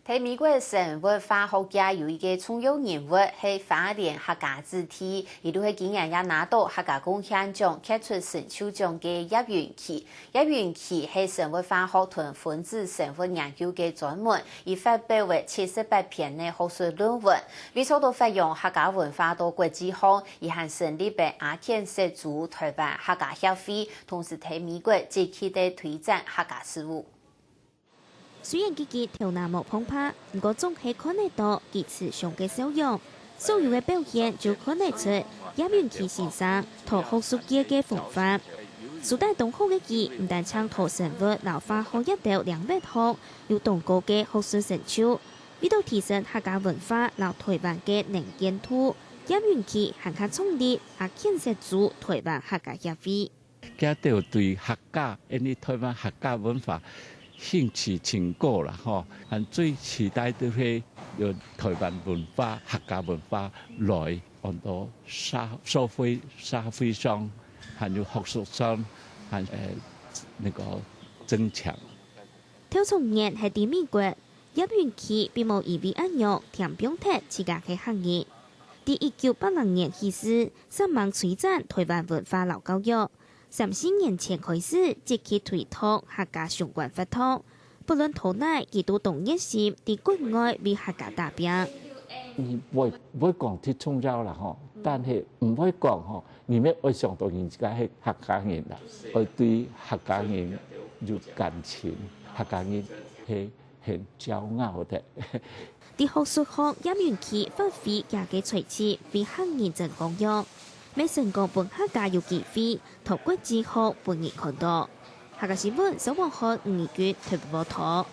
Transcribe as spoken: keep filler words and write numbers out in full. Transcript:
在美國生物化學界有一個重要人物，係花蓮客家子弟，佢就係今年也拿到客家貢獻獎傑出成就獎个葉雲琪。葉雲琪係生物化學同分子生物研究个專門，佢發表了七十八篇个學術論文，為著到發揚客家文化到國際上，佢還成立了阿肯色珠台灣客家協會，同時在美國積極个推展客家事務。 雖然佢个頭那無膨大，毋過總係看得到佢慈祥个笑容。所有个表現就看得出葉雲琪先生在學術界个風範。書帶當好个佢，毋單淨在生物摎化學這兜領域項有當高个學術成就，為著提升客家文化摎台灣个能見度，葉雲琪還較創立阿肯色珠台灣客家協會。 佢兜對客家，因為台灣客家文化興趣真高啦吼，還最期待就係有台灣文化、客家文化來安到社社會社會上，還有學術上，還呃那個增強。頭十年係在美國，葉雲琪並無因為恁樣添放忒自家个客人。在一九八零年起始，煞猛推展台灣文化摎教育。 三四年前開始積極推動客家相關活動，不論到哪佢都當熱心在國外為客家打拚。毋會毋會講忒重要啦吼，但係毋會講吼，你乜愛想到人家係客家人啦，愛對客家人有感情，客家人係很驕傲的。 在學術項，葉雲琪發揮厥个才智，為客人爭光耀，乜成功分客家有機會在國際項分人看到。客家新聞，蕭王翰、吳怡君特別報導。